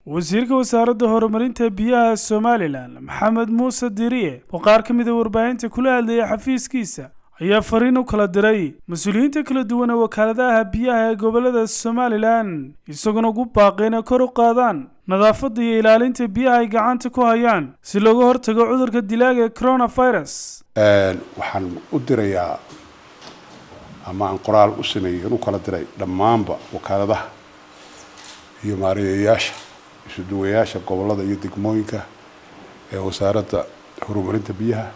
Wasiirka Wasaaradda Horumarinta Biyaha Somaliland, Maxamed Muuse Diriye, oo qaar ka mid a warbaahinta kula hadlayay xafiiskiisa, ayaa fariin u kala diray mas-uuliyiinta kala duwan ee wakaaladaha biyaha ee gobolada Somaliland, isaguna ugu baaqay inay kor u qaadaan nadaafadda iyo ilaalinta biyaha ay gacanta ku hayaan si looga hortago cudurka dilaaga ee coronavirus. Waxaan u dirayaa ama aan qoraal u sameeyey u kala diray dhammaanba wakaaladaha iyo maareeyayaasha, isuduwayaasha gobolada iyo degmooyinka ee Wasaaradda Horumarinta Biyaha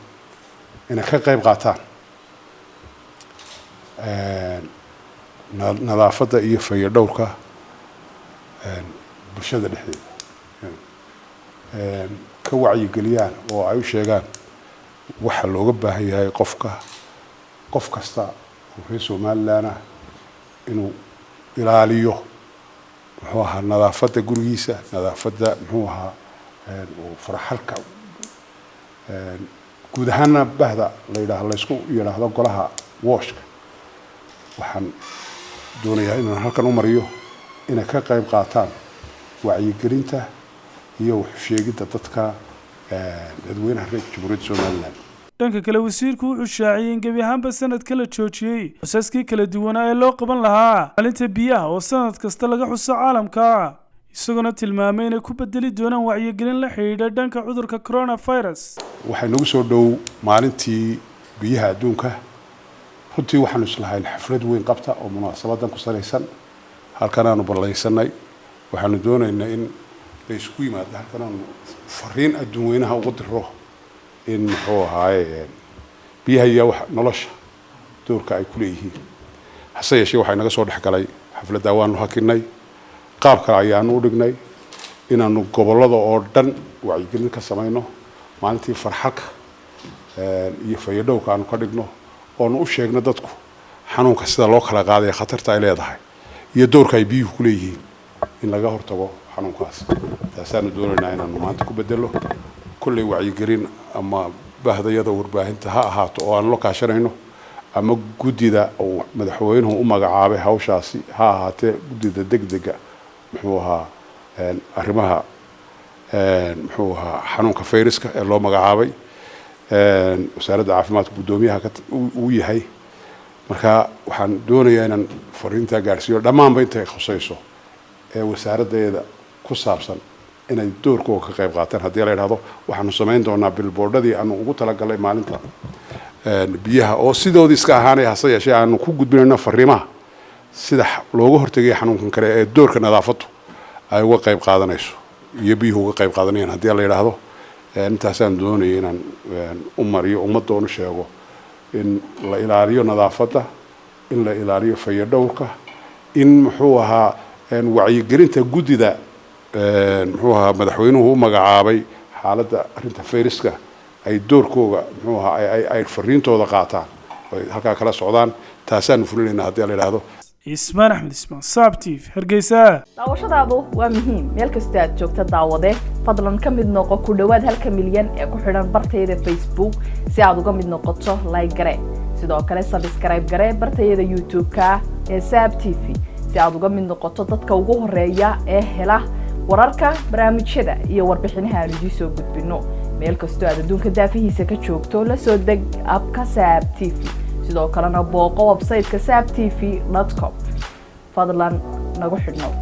inay ka qayb qaataan nadaafadda iyo fayadhowrka bulshada dhexdeeda, ka wacyigeliyaan oo ay u sheegaan waxa looga baahan yahay qofka, qof kasta oo reer Somaliland ah, inuu ilaaliyo, muxuu ahaa, nadaafadda gurigiisa, nadaafadda, muxuu ahaa, faraxalka guud ahaana bahda la yidhaahdo, laysku yidhaahdo golaha WASH-ka. Waxaan doonayaa inaan halkan u mariyo inay ka qayb qaataan wacyigelinta iyo waxsheegidda dadka, dadweynaha reer Jamhuuriyadda Somaliland. Dhanka kale, wasiirku wuxuu shaaciyey in gebi ahaanba sanadka la joojiyey xusaskii kala duwanaa ee loo qaban lahaa maalinta biyaha oo sanad kasta laga xuso caalamka, isagoona tilmaamay inay ku bedeli doonaan wacyigelin la xidhiidha dhanka cudurka coronavirus. Waxay nagu soo dhow maalintii biyaha adduunka. Runtii waxaanu islahayn xaflad weyn qabta oo munaasabadan ku salaysan. Halkan aanu ballaysanay, waxaanu doonaynaa in la isku yimaado halkan, aanu fariin adduun weynaha ugu diro in, muxuu ahaaye, biyaha iyo wax nolosha doorka ay ku leeyihiin. Hase yeeshee, waxaa inaga soo dhex galay xafladdaa, waanu hakinay. Qaab kale ayaanu u dhignay inaanu gobollada oo dhan wacyigelin ka samayno maalintii farxalka iyo fayadhowka aanu ka dhigno, oonu u sheegno dadku xanuunka sida loo kala qaadaya, khatarta ay leedahay iyo doorka ay biyuhu ku leeyihiin in laga hortago xanuunkaas. Taasaanu doonaynaa inaanu maanta ku bedelo kolley wacyigelin, ama bahdayada warbaahinta ha ahaato oo aan la kaashanayno, ama guddida uu madaxweynuhu u magacaabay hawshaasi ha ahaatee, guddida degdega, muxuu ahaa, arrimaha, muxuu ahaa, xanuunka fayraska ee loo magacaabay Wasaaradda Caafimaadka guddoomiyaha uu yahay. Marka waxaan doonayaa inaan fariintaa gaarsiiyo dhammaanba intay khusayso ee wasaaraddeeda ku saabsan inay doorkooga ka qayb qaataan. Haddii la idhahdo, waxaanu samayn doonaa billboard-adii aanu ugu talagalay maalinta biyaha oo sidoodii iska ahaanaya, hase yeeshee aanu ku gudbinayno fariimaha sida looga hortegaya xanuunkan kale ee doorka nadaafaddu ay uga qayb qaadanayso iyo biyuhu uga qayb qaadanayaan. Haddii la yidhaahdo, intaasaan doonaya inaan u mariyo ummadda oonu sheego in la ilaaliyo nadaafadda, in la ilaaliyo fayadhowrka, in, muxuu ahaa, wacyigelinta guddida, muxuu ahaa, madaxweynuhu u magacaabay xaaladda arrinta fayraska ay doorkooga, muxuu ahaa, ay fariintooda qaataan, ay halkaa kala socdaan. Taasaanu fulinaynaa haddii la yidhaahdo. Ismaan Axmed Ismaan, Saab TV, Hargeysa. Daawashadaadu waa muhiim meel kastoo aad joogta. Daawade, fadlan ka mid noqo ku dhowaad halka milyan ee ku xidhan bartayada Facebook. Si aad uga mid noqoto, like garee, sidoo kale subscribe garee bartayada YouTube-ka ee Saab TV, si aad uga mid noqoto dadka ugu horeeya ee hela wararka, barnaamijyada iyo warbixinaha aan idiin soo gudbino. Meel kastoo aad adduunka daafihiisa ka joogto, la soo deg app-ka Saab TV, sidoo kalena booqo website-ka saab TV com. Fadlan nagu xidhnow.